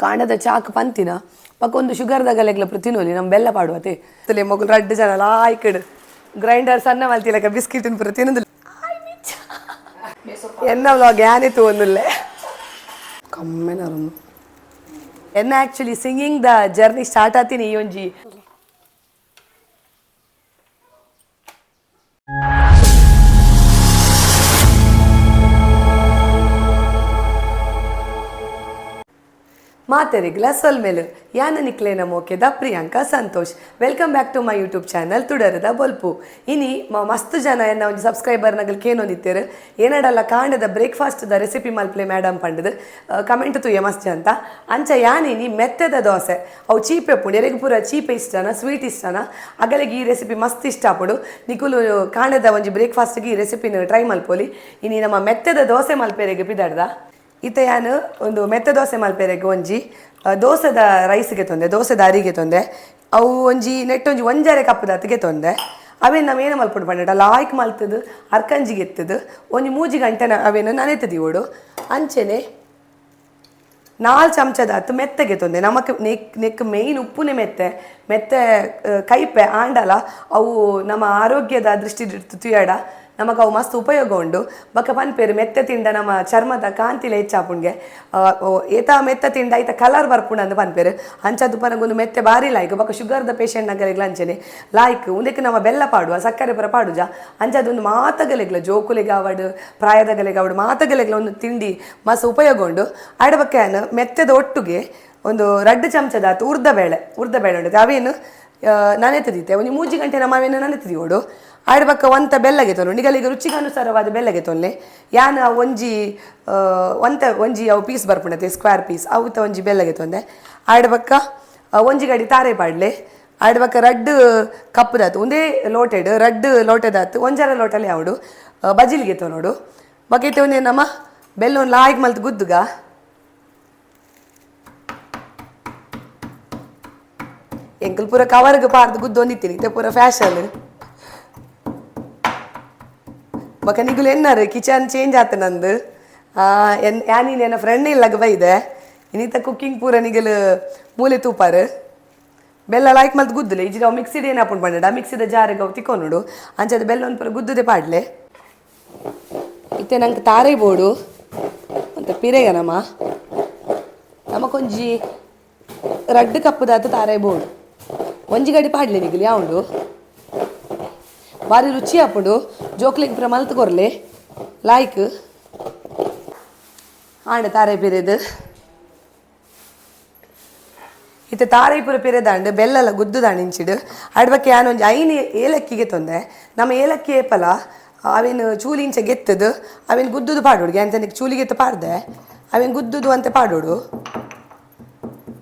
ಕಾಂಡದ chalk ಪಂತಿನ ಪಕ್ಕೊಂದು sugar ದಗಲೆಗ್ಲ ತಿನ್ನೋಲಿ ನಮ್ಮ ಬೆಲ್ಲ ಪಾಡುವತೆ ತಲೆ ಮೊಗಲು ರಡ್ಡು ಜನ ಲಾಯ್ಕಡ್ ಗ್ರೈಂಡರ್ ಸಣ್ಣ ಮಲ್ತಿಲಕ ಬಿಸ್ಕಿಟ್ ಪೂರ ತಿನ್ನೋದಿಲ್ಲ. ಎನ್ನ ವ್ಲಾಗ್ ಯಾನಿತ್ತು ಒಂದುಲ್ಲೆ ಕಮ್ಮೆನರನ್ನು ಎನ್ನ actually singing the journey start ಆತೀನಿ ಈ ಒಂಜಿ. ಮಾತೆರಿಗ್ಲ ಸೊಲ್ಮೆಲು ಯಾನ ನಿಕ್ಲೇನ ಮೋಕೆದ Priyanka Santosh. Welcome back to my YouTube channel ತುಡರದ ಬೊಲ್ಪು. ಇನಿ ಮಸ್ತ್ ಜನ ಎನ್ನ ಒಂಜಿ ಸಬ್ಸ್ಕ್ರೈಬರ್ ನಗಲ್ ಕೇನೊಂದಿತ್ತೇರು, ಏನಡಲ್ಲ ಕಾಂಡದ ಬ್ರೇಕ್ಫಾಸ್ಟ್ the recipe ಮಲ್ಪ್ಲೆ ಮೇಡಮ್ ಪಂಡದು ಕಮೆಂಟ್ ತೂಯ ಮಸ್ತ್ ಅಂತ. ಅಂಚ ಯಾನಿನಿ ಮೆತ್ತದ ದೋಸೆ, ಅವು ಚೀಪೆ ಉಪ್ಪುಂಡು. ಎರೆಗ್ ಪೂರ ಚೀಪೆ ಇಷ್ಟನ, ಸ್ವೀಟ್ ಇಷ್ಟನ, ಅಗಲಿಗೆ ಈ ರೆಸಿಪಿ ಮಸ್ತ್ ಇಷ್ಟ ಆಪುಂಡು. ನಿಕುಲು ಕಾಂಡದ ಒಂಜಿ ಬ್ರೇಕ್ಫಾಸ್ಟ್ಗೆ ಈ ರೆಸಿಪಿನ ಟ್ರೈ ಮಲ್ಪೊಲಿ. ಇನಿ ನಮ್ಮ ಮೆತ್ತದ ದೋಸೆ ಮಲ್ಪೆರೆಗ್ ಪಿದಾಡ್ದ. ಇತ್ತೆ ಯಾನ್ ಒಂದು ಮೆತ್ತ ದೋಸೆ ಮಲ್ಪೆರೆಗ್ ಒಂಜಿ ದೋಸೆದ ರೈಸ್ಗೆ ತೊಂದೆ, ದೋಸೆದ ಅರಿಗೆ ತೊಂದೆ. ಅವು ಒಂಜಿ ನೆಟ್ ಒಂಜಿ ಒಂಜರೆ ಕಪ್ಪುದಾತಿಗೆ ತೊಂದೆ. ಅವೇನು ನಮ್ಮ ಏನು ಮಲ್ಪುಂಡು ಪಂಡ, ಲಾಯ್ಕ್ ಮಲ್ತದು ಅರ್ಕಂಜಿಗೆ ಎತ್ತದು ಒಂಜಿ ಮೂಜಿ ಗಂಟೆ ಅವೇನು ನನೆತದಿ ಓಡು. ಅಂಚೆನೆ 4 ಚಮಚದಾತು ಮೆತ್ತಗೆ ತೊಂದೆ. ನಮಕ್ ನೆಕ್ ನೆಕ್ ಮೇಯ್ನ್ ಉಪ್ಪುನೆ ಮೆತ್ತೆ ಮೆತ್ತೆ ಕೈಪೆ ಆಂಡಲ ಅವು ನಮ್ಮ ಆರೋಗ್ಯದ ದೃಷ್ಟಿ ತುಯಡ ನಮಕ್ ಅವು ಮಸ್ತ್ ಉಪಯೋಗ ಉಂಡು. ಬೊಕ ಪನ್ಪೇರು ಮೆತ್ತೆ ತಿಂಡ ನಮ್ಮ ಚರ್ಮದ ಕಾಂತಿಲ ಹೆಚ್ಚಾಪುಂಡ್ಗೆ, ಏತ ಮೆತ್ತ ತಿಂಡ ಐತ ಕಲರ್ ಬರ್ಪುಂಡು ಅಂದ್ ಪನ್ಪೇರು. ಅಂಚದು ಪನಗೊಂದು ಮೆತ್ತೆ ಬಾರಿ ಲಾಯ್ಕ್. ಬೊಕ ಶುಗರ್ದ ಪೇಷಂಟ್ ನಗಲಿಗ್ಲ ಅಂಚನೆ ಲಾಯ್ಕ್. ಉಂದೆಕ್ ನಮ್ಮ ಬೆಲ್ಲ ಪಾಡುವ, ಸಕ್ಕರೆ ಪೂರ ಪಾಡುಜ. ಅಂಚದೊಂದು ಮಾತಗಲೆಗ್ಲ, ಜೋಕುಲೆಗ್ ಆವಡ್ ಪ್ರಾಯದಗಲೆಗ್ ಆವಡ್ ಮಾತಗಲೆಗ್ಲ ಒಂದು ತಿಂಡಿ ಮಸ್ತ್ ಉಪಯೋಗ ಉಂಡು. ಆಡ ಬೊಕ್ಕ ಯಾನ್ ಮೆತ್ತೆದ ಒಟ್ಟುಗೆ ಒಂದು 2 ಚಮಚದಾತು ಉರ್ದ ಬೇಳೆ, ಉರ್ದ ಬೇಳೆ ಉಂಡು, ಅವೇನು ನನೆತದಿತ್ತೆ ಒಂಜಿ 3 ಗಂಟೆ ನಮ್ಮ ಅವೇನು ನನೆತದಿ ಓಡು. ಆಡ ಬೊಕ್ಕ ಒಂತ ಬೆಲ್ಲಗೆ ತೊಲು, ನಿಗಲಿಗೆ ರುಚಿಗೆ ಅನುಸಾರವಾದ ಬೆಲ್ಲಗೆ ತೊಲ್ಲೆ. ಯಾನ್ ಒಂಜಿ ಒಂತ ಒಂಜಿ ಅವು ಪೀಸ್ ಬರ್ಪುಂಡತೆ ಸ್ಕ್ವೇರ್ ಪೀಸ್, ಅವುತ ಒಂಜಿ ಬೆಲ್ಲಗೆ ತೊಂದೆ. ಆಡ ಬೊಕ್ಕ ಒಂಜಿ ಗಡಿ ತಾರೆ ಪಾಡ್ಲೆ. ಆಡ ಬೊಕ್ಕ 2 ಕಪ್ಪುದಾತು ಒಂದೇ ಲೋಟೆಡ್ 2 ಲೋಟೆದಾತು ಒಂಜರ ಲೋಟಲೆ ಅವಡು ಬಜಿಲಿಗೆ ತೊನೋಡು. ಬೊಕ್ಕ ಇತ್ತೆ ಒಂದೇ ನಮ್ಮ ಬೆಲ್ಲ ಒಂದು ಲಾಯ್ಕ್ ಮಲ್ತ್ ಗುದ್ದುಗ. ಎಂಕುಲು ಪೂರ ಕವರ್ಗ್ ಪಾರ್ದು ಗುದ್ದೊಂದಿತ್ತೀನಿ, ಇತ್ತೆ ಪೂರ ಫ್ಯಾಷನ್. ಬೊಕ ನಿಗುಲು ಎನ್ನಾರು ಕಿಚನ್ ಚೇಂಜ್ ಆತ ನಂದು. ಎನ್ ಯಾನೀನ್ ಎನ್ನ ಫ್ರೆಂಡ್ ಇಲ್ಲಗ ಬೈದೆ, ಇನ್ನಿತ ಕುಕ್ಕಿಂಗ್ ಪೂರ ನಿಗಲು ಮೂಲೆ ತೂಪಾರು. ಬೆಲ್ಲ ಲೈಕ್ ಮಲ್ತ್ ಗುದ್ದುಲೆ. ಇಜ್ಜಿಡ ಅವು ಮಿಕ್ಸಿಡ್ ಏನು ಹಾಪುಂಡು ಪಂಡ, ಮಿಕ್ಸಿದ ಜಾರಿಗೆ ಅವು ತಿಕ್ಕೊನುಡು. ಅಂಚದ ಬೆಲ್ಲ ಒಂದು ಪೂರ ಗುದ್ದುದೆ ಪಾಡ್ಲೆ. ಇತ್ತೆ ನಂಗೆ ತಾರೆ ಬೋಡು ಅಂತ ಪಿರೆಗ ನಮ್ಮ ನಮಕೊಂಜಿ 2 ಕಪ್ಪುದಾತು ತಾರೆ ಬೋಡು. ಒಂಜಿ ಗಡಿ ಪಾಡ್ಲೆ ನಿಗಲು ಯಾವುಂಡು, ಬಾರಿ ರುಚಿ ಆಪುಂಡು. ಜೋಕ್ಲಿಗ್ ಪೂರ ಮಲ್ತ್ ಕೊರ್ಲೆ ಲಾಯ್ಕ್ ಆಂಡ ತಾರೆ ಪಿರೆದು. ಇತ್ತೆ ತಾರೆ ಪೂರ ಪಿರೆದಾಂಡ್, ಬೆಲ್ಲಲ ಗುದ್ದುದಾಂಡ್ ಇಂಚಿಡು. ಅಡ್ಬಕ್ಕೆ ಯಾನ್ ಒಂಜಿ 5 ಏಲಕ್ಕಿಗೆ ತೊಂದೆ. ನಮ್ಮ ಏಲಕ್ಕಿ ಏಪಲ ಅವೇನು ಚೂಲಿ ಇಂಚ ಗೆತ್ತದು ಅವೇನು ಗುದ್ದುದು ಪಾಡೋಡು. ಅಂತ ಚೂಲಿಗೆತ್ತು ಪಾಡ್ದೆ, ಅವೇನು ಗುದ್ದುದು ಅಂತ ಪಾಡೋಡು.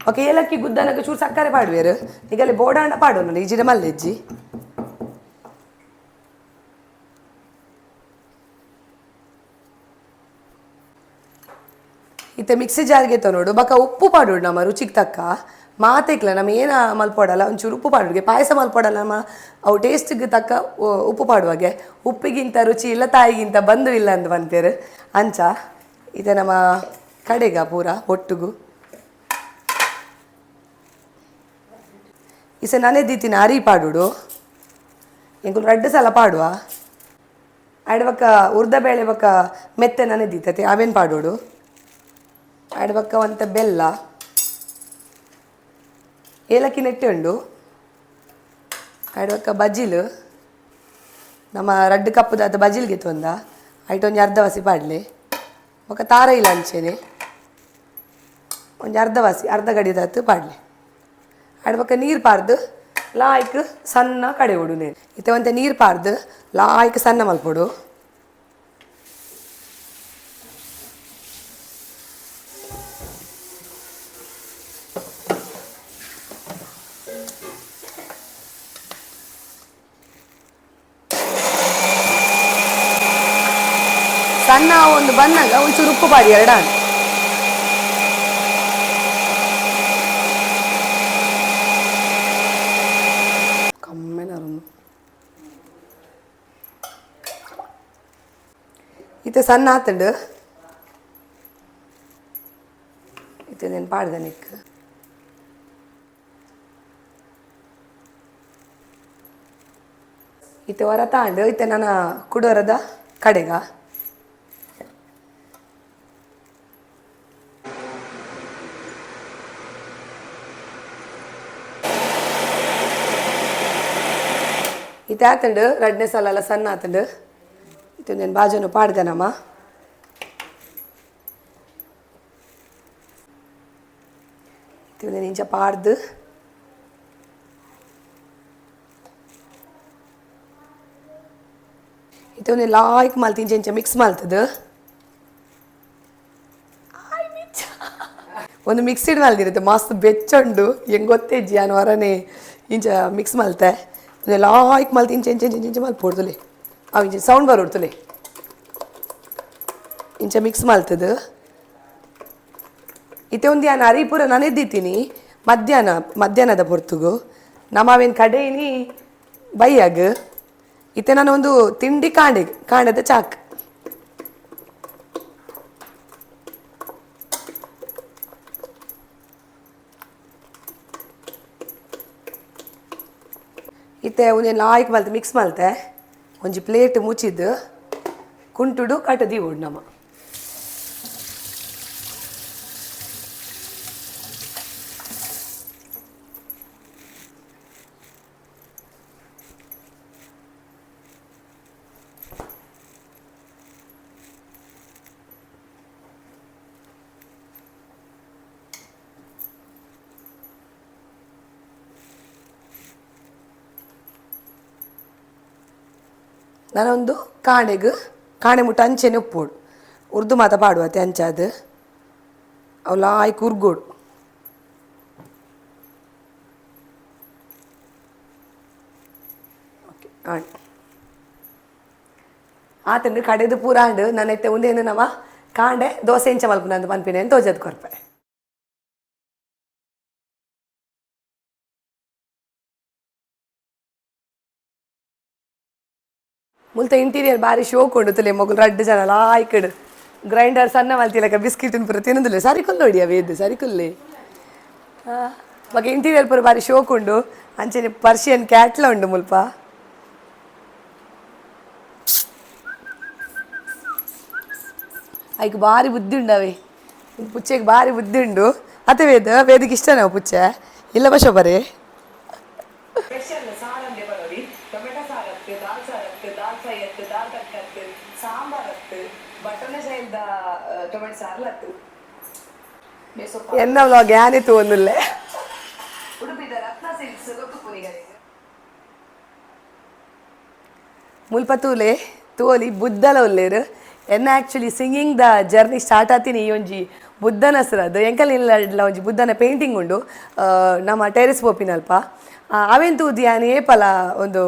ಓಕೆ, ಏಲಕ್ಕಿ ಗುದ್ದನಗ ಚೂರು ಸಕ್ಕರೆ ಪಾಡುವೆರು. ಈಗಲ್ಲಿ ಬೋಡಾಂಡ ಪಾಡೋನು ಈಜಿಡ ಮಲ್ಲೆಜ್ಜಿ. ಇತ್ತೆ ಮಿಕ್ಸಿ ಜಾರ್ಗೆ ನೋಡು. ಬೊಕ ಉಪ್ಪು ಪಾಡೋಡು ನಮ್ಮ ರುಚಿಗೆ ತಕ್ಕ. ಮಾತೆಕ್ಲ ನಮ್ಮ ಏನ ಮಲ್ಪೊಡಲ್ಲ ಒಂಚೂರು ಉಪ್ಪು ಪಾಡೋಡುಗೆ. ಪಾಯಸ ಮಲ್ಪೊಡಲ್ಲ ನಮ್ಮ, ಅವು ಟೇಸ್ಟಿಗೆ ತಕ್ಕ ಉಪ್ಪು ಪಾಡುವಾಗೆ. ಉಪ್ಪಿಗಿಂತ ರುಚಿ ಇಲ್ಲ, ತಾಯಿಗಿಂತ ಬಂಧು ಇಲ್ಲ ಅಂದ್ ಪನ್ಪೇರು. ಅಂಚ ಇತ್ತೆ ನಮ್ಮ ಕಡೆಗ ಪೂರ ಒಟ್ಟುಗು ಇಸೆ ನಾನೇ ದೀತಿನ ಅರಿ ಪಾಡೋಡು. ಎಂಕುಲು 2 ಸಲ ಪಾಡುವ. ಆಡ್ ಬೊಕ ಉರ್ದ ಬೇಳೆ ಬೊಕ ಮೆತ್ತೆ ನನೆ ದೀತತೆ, ಅವೇನು ಪಾಡೋಡು. ಆಡ್ ಬೊಕ್ಕ ಒಂತ ಬೆಲ್ಲ, ಏಲಕ್ಕಿ ನೆಟ್ಟೆ ಉಂಡು. ಆಡ್ ಬೊಕ್ಕ ಬಜಿಲು, ನಮ್ಮ 2 ಕಪ್ಪುದಾತ ಬಜಿಲ್ಗೆ ತೊಂದ ಐಟ್ ಒಂಜಿ ಅರ್ಧ ವಾಸಿ ಪಾಡ್ಲೆ. ಬೊಕ ತಾರೈಲ ಅಂಚೆನೆ ಒಂಜಿ ಅರ್ಧ ವಾಸಿ, ಅರ್ಧ ಗಡಿದಾತು ಪಾಡ್ಲೆ. ಆಡ್ ಬೊಕ್ಕ ನೀರು ಪಾರ್ದು ಲಾಯ್ಕ್ ಸಣ್ಣ ಕಡೆ ಓಡು ನೇನು. ಇತ್ತೆ ಒಂತೆ ನೀರು ಪಾರ್ದು ಲಾಯ್ಕ್ ಸಣ್ಣ ಮಲ್ಪೊಡು. ಸಣ್ಣ ಒಂದು ಬನ್ನಾಗ ಒಂಚೂರು ಉಪ್ಪು ಪಾಡಿ ಎರಡಾನ್. ಕಮ್ಮೆನರನ್ನು ಇತ್ತೆ ಸಣ್ಣ ಆತಂಡು. ಇತ್ತೆ ಪಾಡ್ದ ನಿಕ್ ಇತ್ತೆ ಹೊರ ತಾಂಡು ಇತ್ತೆ ನನ್ನ ಕುಡೋರದ ಕಡೆಗ ಇತ್ತೆ ಆತಂಡು ರಡ್ನೇ ಸಲ ಎಲ್ಲ ಸಣ್ಣ ಆತಂಡು. ಇತ್ತೆ నేను ಬಾಜುನು ಪಾಡ್ದನಮ್ಮ. ಇತ್ತೆ ಇಂಚ ಪಾಡ್ದು ಇತ್ತೆ ಒಂದು ಲಾಯ್ಕ್ ಮಲ್ತು ಇಂಚ ಇಂಚ ಮಿಕ್ಸ್ ಮಲ್ತದು. ಒಂದು ಮಿಕ್ಸಿಡ್ ಮಲ್ದಿರುತ್ತೆ ಮಸ್ತ್ ಬೆಚ್ಚುಂಡು ಹೆಂಗೆ ಗೊತ್ತೇಜ್ಜಿ ನಾನು ಹೊರನೆ ಇಂಚ ಮಿಕ್ಸ್ ಮಲ್ತೆ. ಒಂದು ಲಾಯ್ಕ್ ಮಲ್ತು ಇಂಚ ಇಂಚ ಇಂಚ ಇಂಚ ಮಲ್ಪೊಡ್ತುಲೆ ಅವು ಇಂಚ ಸೌಂಡ್ ಬರೋಡ್ತುಲೆ ಇಂಚ ಮಿಕ್ಸ್ ಮಲ್ತದು. ಇತ್ತೆ ಒಂದು ಯಾನ್ ಅರಿ ಪೂರ ನನೆದ್ದಿತ್ತೀನಿ ಮಧ್ಯಾಹ್ನ ಮಧ್ಯಾಹ್ನದ ಪೊರ್ತುಗು ನಮ್ಮ ಅವೇನು ಕಡೆಯಿನಿ ಬೈಯಾಗ. ಇತ್ತೆ ನಾನು ಒಂದು ತಿಂಡಿ ಕಾಂಡೆ ಕಾಂಡದ ಚಾಕ್ ಇತ್ತೆ ಒಂದೇನು ಲಾಯ್ಕ್ ಮಲ್ತೆ ಮಿಕ್ಸ್ ಮಲ್ತೆ ಒಂಜಿ ಪ್ಲೇಟ್ ಮುಚ್ಚಿದ್ದು ಕುಂಟುಡು ಕಟ ದೀವೋಡು ನಮ್ಮ. ನಾನೊಂದು ಕಾಣೆಗ್ ಕಾಣೆ ಮುಟ್ಟ ಅಂಚೆನೆ ಉಪ್ಪೋಡು ಉರ್ದು ಮಾತ ಪಾಡುವ ಅತ್ತೆ ಅಂಚಾದು ಅವು ಲಾಯ್ಕ್ ಉರ್ಗೋಡು. ಓಕೆ ಆಣ್ ಆತಂಡು ಕಡೆದು ಪೂರ ಆಂಡು ನನ್ನ ಇತ್ತೆ ಒಂದೇನು ನಮ್ಮ ಕಾಂಡೆ ದೋಸೆ ಇಂಚ ಮಲ್ಪುನ ಅಂದ್ ಪನ್ಪಿನ ತೋಜದ್ ಕೊರ್ಪೆ. ಮುಲ್ತ ಇಂಟೀರಿಯರ್ ಬಾರಿ ಶೋಕ್ ಉಂಡು ತುಲೆ ಮೊಗಲು ರಡ್ಡು ಜನ ಲಾಯ್ಕಡ್ ಗ್ರೈಂಡರ್ ಸಣ್ಣ ಮಲ್ತಿಲಕ ಬಿಸ್ಕಿಟ್ ಪೂರ ತಿನ್ನದಿಲ್ಲ ಸರಿ ಕುಲ್ಲೋಡಿ ಅವೇದು ಸರಿ ಕುಲ್ಲೆ ಬೊಕ ಇಂಟೀರಿಯರ್ ಪೂರ ಬಾರಿ ಶೋಕ್ ಉಂಡು ಅಂಚನೆ ಪರ್ಷಿಯನ್ ಕ್ಯಾಟ್ಲ ಉಂಡು ಮುಲ್ಪ. ಐಕ್ ಬಾರಿ ಬುದ್ಧಿ ಉಂಡು ಅವೇ ಪುಚ್ಚೆಗೆ ಬಾರಿ ಬುದ್ಧಿ ಉಂಡು. ಅತ್ತೆ ವೇದ ವೇದಕ್ಕೆ ಇಷ್ಟ ನಾವು ಪುಚ್ಚೆ ಇಲ್ಲ ಬಶೋ ಬರೇ. ಎನ್ನ ವ್ಲಾಗ್ ಯಾನಿತ್ತು ಒಂದುಲ್ಲೆ. ಮುಲ್ಪ ತೂಲೆ ತೋಲಿ ಬುದ್ಧಲ ಉಲ್ಲೇರು ಎನ್ನ actually singing the journey start ಆತೀನಿ ಈ ಒಂಜಿ ಬುದ್ಧನ ಹೆಸರದು ಎಂಕಲ್ ಇಲ್ಲ ಒಂಜಿ ಬುದ್ಧನ ಪೇಂಟಿಂಗ್ ಉಂಡು ನಮ್ಮ ಟೆರೆಸ್ ಪೋಪಿನಲ್ಪ ಅವೆನ್ ತೂದು ಯಾನ್ ಏಪಲ ಒಂದು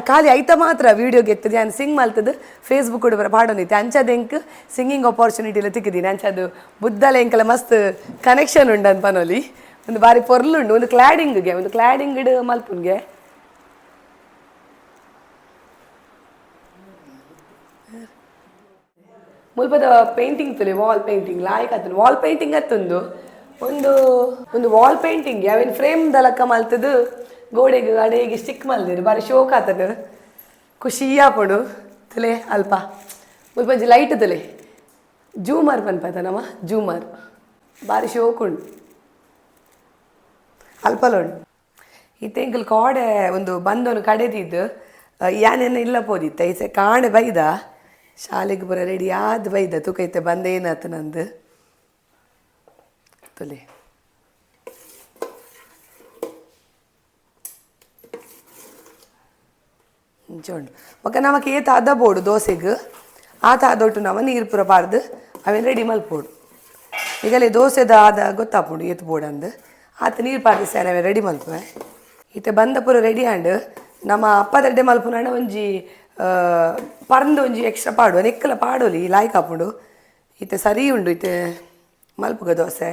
ಖಾಲಿ ಐತ ಮಾತ್ರ ವೀಡಿಯೋ ಗೆತ್ತದು ಯಾನ್ ಸಿಂಗ್ ಮಲ್ತದು ಫೇಸ್ಬುಕ್ ಬರ ಪಾಡೊಂದಿತ್ತೆ ಅಂಚದ ಎಂಕ್ ಸಿಂಗಿಂಗ್ ಅಪಾರ್ಚುನಿಟಿ ಎಲ್ಲ ತಿಕ್ಕಿದ್ದೀನಿ. ಅಂಚದು ಬುದ್ಧಲ ಎಂಕಲ ಮಸ್ತ್ ಕನೆಕ್ಷನ್ ಉಂಡು ಅಂತ ಪನೊಲಿ. ಒಂದು ಬಾರಿ ಪೊರ್ಲುಂಡು ಒಂದು ಕ್ಲಾಡಿಂಗ್ಗೆ ಒಂದು ಕ್ಲಾಡಿಂಗ್ ಮಲ್ಪುನ್ಗೆ. ಮುಲ್ಪದ ಪೇಂಟಿಂಗ್ ತುಲೆ ವಾಲ್ ಪೇಂಟಿಂಗ್ ಲಾಯ್ಕ್ ಆತುಂಡು ವಾಲ್ ಪೇಂಟಿಂಗ್ ಅತ್ತೊಂದು ಒಂದು ಒಂದು ವಾಲ್ ಪೇಂಟಿಂಗ್ ಅವೇನು ಫ್ರೇಮ್ ದಲಕ್ಕ ಮಲ್ತದು ಗೋಡೆಗ್ ಅಡೆಗೆ ಸ್ಟಿಕ್ ಮಲ್ದಿರು ಬಾರಿ ಶೋಕ್ ಆತನು ಖುಷಿ ಆಪುಂಡು ತುಲೆ ಅಲ್ಪ ಮುಲ್ಪಂಜಿ ಲೈಟ್ ತುಲೆ ಜೂಮರ್ ಪನ್ಪತನಮ್ಮ ಜೂಮರ್ ಬಾರಿ ಶೋಕ್ ಉಂಡು ಅಲ್ಪಲ ಉಂಡು. ಇತ್ತೆ ಎಂಕಲ್ ಕೋಡೆ ಒಂದು ಬಂದವನು ಕಡೆದಿದ್ದು ಯಾನೇನು ಇಲ್ಲ ಪೋದಿತ್ತೆ ಐಸೆ ಕಾಣೆ ಬೈದ ಶಾಲೆಗೆ ಬರ ರೆಡಿ ಆದ್ ಬೈದ ತೂಕೈತೆ ಬಂದ ಏನಾತು ನಂದು ತುಲೆ. ಇಂಚ ಉಂಡು ಬೊಕ ನಮಕ್ ಏತ್ ಅದ ಬೋಡು ದೋಸೆಗ್ ಆತ ಆದೊಟ್ಟು ನಮ ನೀರು ಪೂರ ಪಾಡ್ದು ಅವೇನು ರೆಡಿ ಮಲ್ಪೋಡು. ಈಗಲೇ ದೋಸೆದ ಆದ ಗೊತ್ತಾಪುಂಡು ಏತ್ ಬೋಡು ಅಂದ್ ಆತ ನೀರು ಪಾಡ್ದು ಸೇನೆ ಅವೇ ರೆಡಿ ಮಲ್ಪುವೆ. ಇತ್ತೆ ಬಂದ ಪೂರ ರೆಡಿ ಆಂಡ್ ನಮ್ಮ ಅಪ್ಪದಡ್ಡೆ ಮಲ್ಪುನಾಂಡ ಒಂಜಿ ಪರ್ಂದ್ ಒಂಜಿ ಎಕ್ಸ್ಟ್ರಾ ಪಾಡುವ ನೆಕ್ಕಲ ಪಾಡೋಲಿ ಲಾಯ್ಕ್ ಆಪುಂಡು. ಇತ್ತೆ ಸರಿ ಉಂಡು ಇತ್ತೆ ಮಲ್ಪುಗ ದೋಸೆ.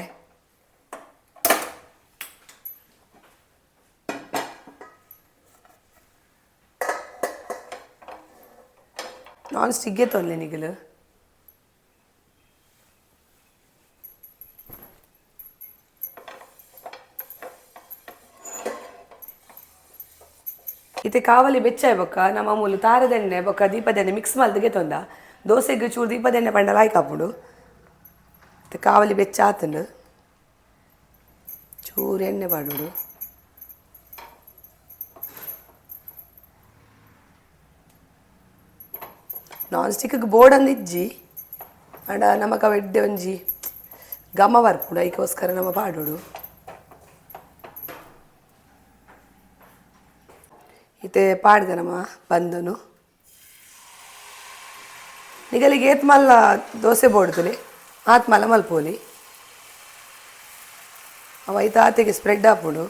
ನಾನ್ ಸ್ಟಿಗ್ಗೆ ತೊಂದರೆ ನಿಗಲು. ಇತ್ತೆ ಕಾವಲಿ ಬೆಚ್ಚಾಯ್ ಬೊಕ್ಕ ನಮ್ಮ ಮೂಲು ತಾರದೆಣ್ಣೆ ಬೊಕ್ಕ ದೀಪದೆಣ್ಣೆ ಮಿಕ್ಸ್ ಮಲ್ತಿಗೆ ತೊಂದ ದೋಸೆಗೆ ಚೂರು ದೀಪದೆಣ್ಣೆ ಪಂಡ ಲಾಯ್ಕ್ ಆಪುಂಡು. ಇತ್ತೆ ಕಾವಲಿ ಬೆಚ್ಚ ಆತುಂಡು, ಚೂರು ಎಣ್ಣೆ ಪಾಡೋಡು. ನಾನ್ ಸ್ಟಿಕ್ಗೆ ಬೋರ್ಡ್ ಅಂದು ಇಜ್ಜಿ ಅಂಡ ನಮಕ ಎಡ್ಡೆ ಒಂಜಿ ಗಮ ಬರ್ಪುಂಡು, ಐಕೋಸ್ಕರ ನಮ್ಮ ಪಾಡೋಡು. ಇತ್ತೆ ಪಾಡ್ದ ನಮ್ಮ ಬಂದನು ನಿಗಲಿಗೆ ಏತ್ ಮಲ್ಲ ದೋಸೆ ಬೋಡ್ತಲೆ ಆತ್ ಮಲ್ಲ ಮಲ್ಪೋಲಿ. ಅವ ಐತ ಆತೆಗೆ ಸ್ಪ್ರೆಡ್ ಆಪುಂಡು.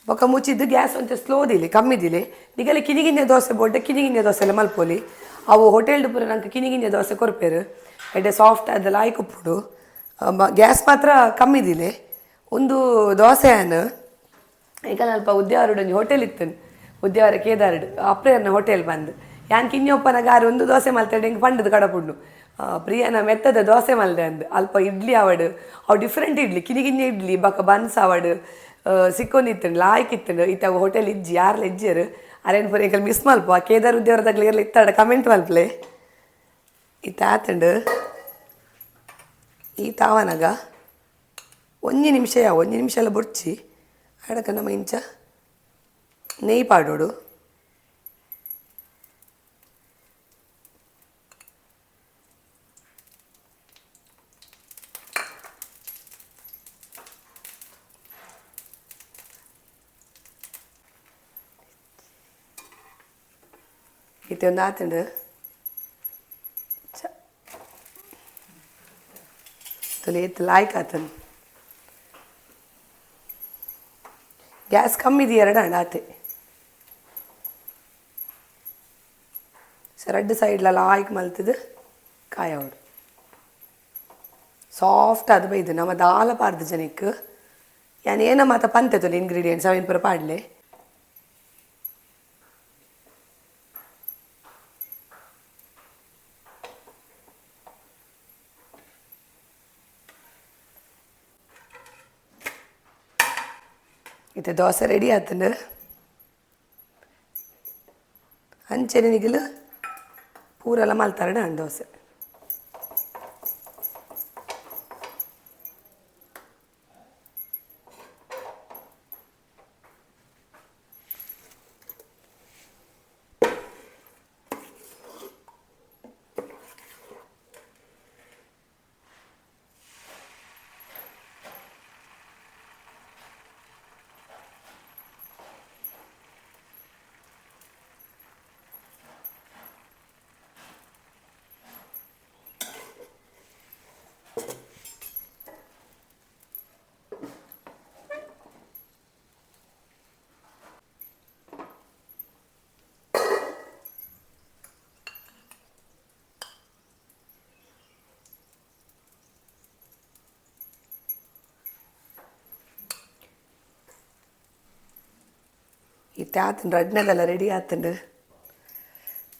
ಬೊಕ್ಕ ಮುಚ್ಚಿದ್ದು ಗ್ಯಾಸ್ ಒಂತೆ ಸ್ಲೋ ದಿಲಿ ಕಮ್ಮಿ ದಿಲಿ. ನಿಗಲಿ ಕಿನಿಗಿಂಜೆ ದೋಸೆ ಬೋಡ್ಡೆ ಕಿನಿಗಿಂಜೆ ದೋಸೆ ಎಲ್ಲ ಮಲ್ಪೋಲಿ. ಅವು ಹೋಟೆಲ್ಡ್ ಪೂರ ನಂಗೆ ಕಿನಿಗಿಂಜೆ ದೋಸೆ ಕೊರ್ಪೇರು, ಎಡ್ಡೆ ಸಾಫ್ಟ್ ಅದೆಲ್ಲ ಆಯ್ಕೊಪ್ಪುಡು. ಗ್ಯಾಸ್ ಮಾತ್ರ ಕಮ್ಮಿ ದಿಲೆ. ಒಂದು ದೋಸೆ ಆನ್ ಈಗ ಅಲ್ಪ ಉದ್ಯಾವರಡು ಒಂಜಿ ಹೋಟೆಲ್ ಇತ್ತು, ಉದ್ಯಾವರ ಕೇದಾರಡು ಅಪ್ರೇರ್ನ ಹೋಟೆಲ್ ಬಂದು ಯಾನ್ ಕಿನ್ಯೊಪ್ಪನ ಗಾರು ಒಂದು ದೋಸೆ ಮಲ್ತೇಡೆ ಹಿಂಗೆ ಪಂಡದು ಕಡಪುಂಡು. ಪ್ರಿಯನ ಮೆತ್ತದ ದೋಸೆ ಮಲ್ದೆ ಅಂದು ಅಲ್ಪ ಇಡ್ಲಿ ಆವಡು, ಅವು ಡಿಫ್ರೆಂಟ್ ಇಡ್ಲಿ ಕಿನಿಗಿಂಜೆ ಇಡ್ಲಿ ಬೊಕ್ಕ ಬನ್ಸ್ ಆವಡು ಸಿಕ್ಕೊಂಡಿತ್ತಂಡು ಲಾಯ್ಕ್ ಇತ್ತಂಡು. ಇತ್ತ ಅವು ಹೋಟೆಲ್ ಇಜ್ಜಿ ಯಾರ್ಲ ಇಜ್ಜೆರು ಅರೇನು ಪೂರ ಎಂಕಲ್ ಮಿಸ್ ಮಲ್ಪ ಕೇದಾರ್ ಉದ್ಯಾವರದಾಗ್ಲಿ ಇರ್ಲಿ ಇತ್ತಾಡ ಕಮೆಂಟ್ ಮಲ್ಪಲೆ. ಇತ್ತ ಆತಂಡು ಈ ತಾವನಗ ಒಂಜಿ ನಿಮಿಷ ಯಾವ ಒಂಜಿ ನಿಮಿಷ ಎಲ್ಲ ಬೊಡ್ಚಿ ಅಡಕ ನಮ್ಮ ಇಂಚ ನೆಯ್ ಪಾಡೋಡು. ಇತ್ತೆ ಒಂದು ಆತಂಡು ತುಲೆ ಇತ್ತು ಲಾಯ್ಕ್ ಆತನ್. ಗ್ಯಾಸ್ ಕಮ್ಮಿ ಇದೆ ಎರಡು ಹಣ್ಣು ಆತೆ ಸರಡ್ಡು ಸೈಡ್ಲ ಲಾಯ್ಕ್ ಮಲ್ತದು ಕಾಯವಡು ಸಾಫ್ಟ್ ಅದು ಬೈದು ನಮ್ಮ ದಾಲ ಪಾರ್ದು ಜನಕ್ಕೆ ಯಾನ್ ಏನ ಮಾತ ಪಂತೆ ತುಲೆ ಇಂಗ್ರೀಡಿಯೆಂಟ್ಸ್ ಅವೇನು ಪೂರ ಪಾಡ್ಲೆ. ಇತ್ತೆ ದೋಸೆ ರೆಡಿ ಆತಂಡು. ಅಂಚೆನೆ ನಿಗಲು ಪೂರೆಲ್ಲ ಮಲ್ತಾರಡ ಹಣ್ಣು ದೋಸೆ. ಇತ್ತೆ ಆತಂಡು ರಡ್ನೆದೆಲ್ಲ ರೆಡಿ ಆತಂಡು.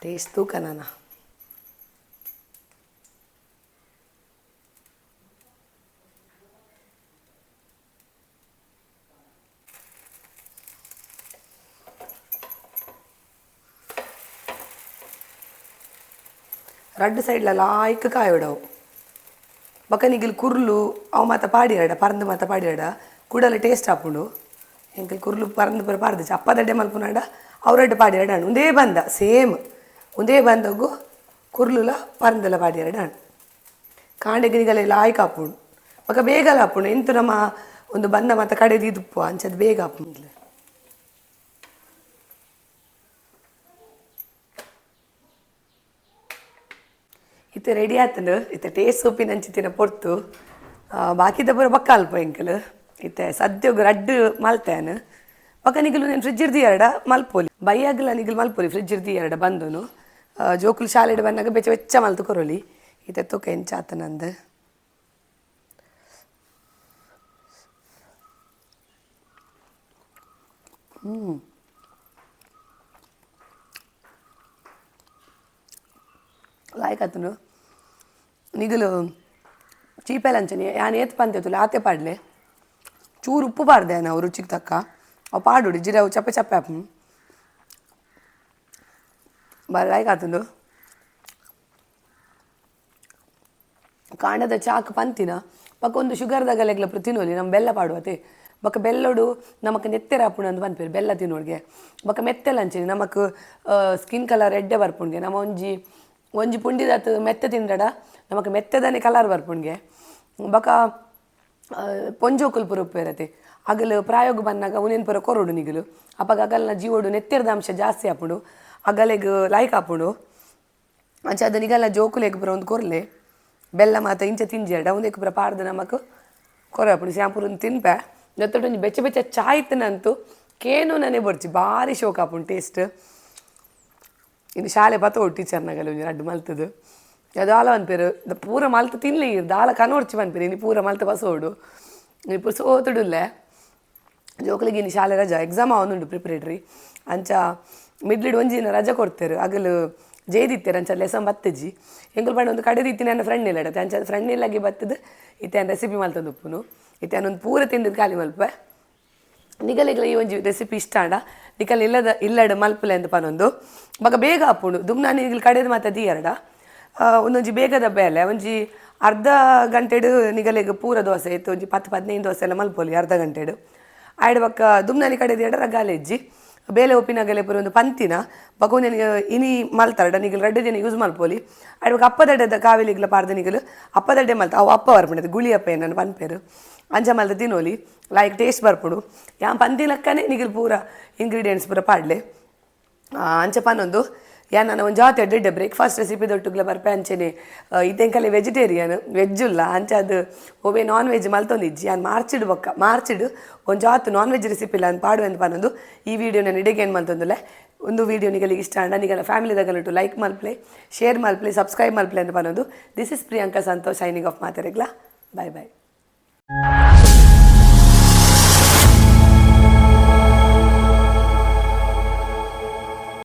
ಟೇಸ್ಟ್ ತೂಕ ನಾನ. ರಡ್ಡು ಸೈಡ್ಲ ಲಾಯ್ಕ್ ಕಾಯೋಡವು ಬೊಕ್ಕ ನಿಗಿಲ್ ಕುರ್ಲು ಅವು ಮಾತ ಪಾಡಿಯಾಡ ಪರಂದು ಮಾತ ಪಾಡಿಯಾಡ ಕೂಡಲ ಟೇಸ್ಟ್ ಆಪುಂಡು. ಎಂಕಲ್ ಕುರ್ಲು ಪರಂದು ಪೂರ ಪಾಡ್ದು ಅಪ್ಪದಡ್ಡೆ ಮಲ್ಪುನಾಡ ಅವರಡ್ಡೆ ಪಾಡಿಯಾಡ ಹಣ್ಣು ಒಂದೇ ಬಂದ ಸೇಮ್ ಒಂದೇ ಬಂದಗು ಕುರ್ಲುಲ ಪರಂದಲ ಪಾಡಿಯಾಡ ಹಣ್ಣು ಕಾಂಡೆಗೆ ನಿಗಲೆಲ್ಲ ಲಾಯ್ಕ್ ಆಪುಂಡು. ಬೊಕ್ಕ ಬೇಗಲ ಆಪುಂಡು ಎಂತ ನಮ್ಮ ಒಂದು ಬಂದ ಮಾತ ಕಡೆದು ಇದುಪ್ಪು ಅಂಚದು ಬೇಗ ಆಪುಂಡು. ಇತ್ತೆ ರೆಡಿ ಆತಂಡು. ಇತ್ತೆ ಟೇಸ್ಟ್ ಸೂಪಿನ ಅಂಚಿತ್ತಿನ ಪೊರ್ತು ಬಾಕಿದ ಪೂರ ಬೊಕ್ಕ ಅಲ್ಪ ಎಂಕಲ್. ಇತ್ತೆ ಸದ್ಯಗ್ ರಡ್ಡು ಮಲ್ತೇನು ಬೊಕ್ಕ ನಿಗಲು నేను ಫ್ರಿಜ್ ಇರ್ದಿ ಎರಡ ಮಲ್ಪೋಲಿ ಬೈಯಾಗಲ ನಿಗಲು ಮಲ್ಪೋಲಿ ಫ್ರಿಜ್ ಇರ್ದಿ ಎರಡ ಬಂದನು ಜೋಕುಲು ಶಾಲೆಡ್ ಬಂದಾಗ ಬೆಚ್ಚ ಬೆಚ್ಚ ಮಲ್ತು ಕೊರೊಲಿ. ಇತ್ತೆ ತೂಕ ಎಂಚ ಆತನಂದು. ಲಾಯ್ಕ್ ಆತುಂಡು. ನಿಗಲು ಚೀಪೆಲ್ ಅಂಚನೆ ಯಾನ್ ಏತ್ ಪಂತೆತುಲೆ ಆತೆ ಪಾಡ್ಲೆ. ಚೂರು ಉಪ್ಪು ಪಾಡ್ದೆ ನಾವು ರುಚಿಗೆ ತಕ್ಕ. ಅವು ಪಾಡುಡಿ ಜಿರೆ ಅವು ಚಪ್ಪೆ ಚಪ್ಪೆ ಆಪುಂಡು. ಬಾರಿ ಲಾಯ್ಕ್ ಆತುಂಡು. ಕಾಂಡದ ಚಾಕ್ ಪಂತಿನ ಬೊಕ ಒಂದು ಶುಗರ್ದಗಲೆಗ್ಲ ಪೂರ ತಿನೊಲಿ ನಮ್ಮ ಬೆಲ್ಲ ಪಾಡುವತೆ. ಬೊಕ ಬೆಲ್ಲೊಡು ನಮಕ್ ನೆತ್ತೆರ್ ಆಪುಂಡು ಅಂದ್ ಪನ್ಪೆರ್ ಬೆಲ್ಲ ತಿನೋಡ್ಗೆ. ಬೊಕ ಮೆತ್ತೆಲ ಅಂಚನೆ ನಮಕ್ ಸ್ಕಿನ್ ಕಲರ್ ಎಡ್ಡೆ ಬರ್ಪುಂಡ್ಗೆ. ನಮ ಒಂಜಿ ಒಂಜಿ ಪುಂಡಿದಾತ್ ಮೆತ್ತೆ ತಿಂಡಡ ನಮಕ್ ಮೆತ್ತೆದನೆ ಕಲರ್ ಬರ್ಪುಂಡ್ಗೆ. ಬೊಕ ಪೊಂಜೋಕುಲು ಪೂರ ಉಪ್ಪುವೆರತೆ ಅಗಲು ಪ್ರಾಯೋಗ ಬನ್ನಗ ಉನೇನ್ ಪೂರ ಕೊರೊಡು ನಿಗಲು. ಅಪಗ ಅಗಲ್ನ ಜೀವೊಡು ನೆತ್ತೆರ್ದ ಅಂಶ ಜಾಸ್ತಿ ಆಪುಂಡು, ಅಗಲೆಗ್ ಲಾಯ್ಕ್ ಆಪುಂಡು. ಅಂಚಾದ್ ನಿಗಲ್ನ ಜೋಕುಲೆಗ್ ಪೂರ ಒಂದು ಕೊರ್ಲೆ. ಬೆಲ್ಲ ಮಾತ ಇಂಚ ತಿಂಜೆರಡ ಉಂದೆಕ್ ಪೂರ ಪಾಡ್ದ್ ನಮಕ್ ಕೊರೊಡು ಆಪುಂಡು. ಸ್ಯಾಂಪುರ್ ತಿನ್ಪೆ ನೆತ್ತೊಟ್ಟು ಒಂಜಿ ಬೆಚ್ಚ ಬೆಚ್ಚ ಚಾಯ್ ಇತ್ತಿನಂತು ಕೇನುನನೆ ಬೊರ್ಚಿ ಬಾರಿ ಶೋಕ್ ಆಪುಂಡು ಟೇಸ್ಟ್. ಇನ್ನು ಶಾಲೆ ಪತ್ತೋಡು ಟೀಚರ್ನಗಲ ಒಂಜಿ ರಡ್ಡ್ ಮಲ್ತದು ದಾಲ ಪನ್ಪೆರ್ ಪೂರ ಮಲ್ತ್ ತಿನ್ಲೆ ಇರ್ ದಾಲ ಕನೊರ್ಚಿ ಪನ್ಪೆರ್. ಇನಿ ಪೂರ ಮಲ್ತ್ ಬಸೋಡು ಇನಿ ಸೋತುಡುಲ್ಲೆ. ಜೋಕುಲೆಗ್ ಇನಿ ಶಾಲೆ ರಜಾ, ಎಕ್ಸಾಮ್ ಆವೊಂದುಂಡು ಪ್ರಿಪರೇಟರಿ. ಅಂಚ ಮಿಡ್ಲಿಡ್ ಒಂಜಿ ದಿನ ರಜೆ ಕೊರ್ತೆರ್. ಅಗಲು ಜೈದಿತ್ತೆರ್ ಅಂಚ ಲೆಸನ್ ಬತ್ತಿಜಿ. ಎಂಕುಲು ಪಂಡ ಒಂದು ಕಡೆ ಇತ್ತಿನ ನನ್ನ ಫ್ರೆಂಡ್ ಇಲ್ಲಡತೆ ಅಂಚ ಫ್ರೆಂಡ್ ಇಲ್ಲಗೆ ಬತ್ತದು ಇತ್ತೆ ರೆಸಿಪಿ ಮಲ್ತೊಂದು ಉಪ್ಪುನು. ಇತ್ತೆ ಒಂದು ಪೂರ ತಿಂದದ್ದು ಖಾಲಿ ಮಲ್ಪೆ. ನಿಗಲಿಗ್ಲ ಈ ಒಂಜಿ ರೆಸಿಪಿ ಇಷ್ಟ ಆಂಡ ನಿಕಲ್ ಇಲ್ಲದ ಇಲ್ಲಡ್ ಮಲ್ಪುಲೆ ಅಂದ್ ಪನೊಂದು. ಬೊಕ ಬೇಗ ಆಪುಂಡು. ದುಮ್ನಾನಿ ನಿಗಲ್ ಕಡೆದು ಮಾತ ದೀಯರಡ ಒಂದೊಂಜಿ ಬೇಗದ ಬೇಲೆ ಒಂಜಿ ಅರ್ಧ ಗಂಟೆಡ್ ನಿಗಲೆಗ್ ಪೂರ ದೋಸೆ ಇತ್ತು ಒಂಜಿ 10-15 ದೋಸೆ ಎಲ್ಲ ಮಲ್ಪೊಲಿ ಅರ್ಧ ಗಂಟೆಡ್. ಆಯ್ಡ್ ಬೊಕ್ಕ ದುಮ್ನಾನಿ ಕಡೆ ದಿಯಡ ರಗಾಲೆಜ್ಜಿ ಬೇಲೆ ಒಪ್ಪಿನಗಲೆ ಪೂರ ಒಂದು ಪಂತಿನ ಬೊಕ ಒಂಜಿ ಇನಿ ಮಲ್ತಾರಡ ನಿಗಲ್ ರಡ್ಡ್ ದಿನ ಯೂಸ್ ಮಲ್ಪೊಲಿ. ಆಯ್ಡ್ ಬೊಕ್ಕ ಅಪ್ಪದಡ್ಡೆದ ಕಾವೇಲಿಗ್ಲ ಪಾಡ್ದ ನಿಗಲು ಅಪ್ಪದಡ್ಡೆ ಮಲ್ತ ಅವು ಅಪ್ಪ ಬರ್ಪುಂಡು ಗುಳಿ ಅಪ್ಪ ಏನನ್ನು ಪನ್ಪೆರ್ ಅಂಚ ಮಲ್ತ ತಿನೊಲಿ ಲೈಕ್ ಟೇಸ್ಟ್ ಬರ್ಪುಂಡು. ಯಾನ್ ಪಂತಿ ಲಕ್ಕನೆ ನಿಗಲ್ ಪೂರ ಇಂಗ್ರೀಡಿಯೆಂಟ್ಸ್ ಪೂರ ಪಾಡ್ಲೆ. ಅಂಚ ಪನೊಂದು ಯಾನ್ ನನ ಒಂಜಿ ಜಾತಿ ಎಡ್ಡೆ ಬ್ರೇಕ್ಫಾಸ್ಟ್ ರೆಸಿಪಿ ದೊಟ್ಟುಗ್ಲ ಬರ್ಪೆ. ಅಂಚೆನೆ ಇತ್ತೆ ವೆಜಿಟೇರಿಯನ್ ವೆಜ್ ಉಲ್ಲ ಅಂಚಾದ್ ಒವ್ವೆ ನಾನ್ ವೆಜ್ ಮಲ್ತೊಂದಿಜ್ಜಿ. ಯಾನ್ ಮಾರ್ಚಿಡ್ ಬೊಕ್ಕ ಮಾರ್ಚಿಡ್ ಒಂಜಾತ್ non veg recipe ಇಲ್ಲ ಅಂದ್ ಪಾಡುವೆ ಅಂದ್ ಪನೊಂದು ಈ ವಿಡಿಯೋ ನಾನು ಇಡೆಗೆ ಏನು ಮಲ್ತೊಂದುಲ್ಲೆ. ಒಂದು ವಿಡಿಯೋ ನಿಗಲಿಗೆ ಇಷ್ಟ ಆಂಡ ನಿಗಲ ಫ್ಯಾಮಿಲಿ ದಗಲುಟು ಲೈಕ್ ಮಲ್ಪ್ಲೆ, ಶೇರ್ ಮಲ್ಪ್ಲೆ, ಸಬ್ಸ್ಕ್ರೈಬ್ ಮಲ್ಪ್ಲೆ ಅಂದ್ ಪನೊಂದು. This is Priyanka Santosh signing off. ಮಾತೆರೆಗ್ಲ bye bye.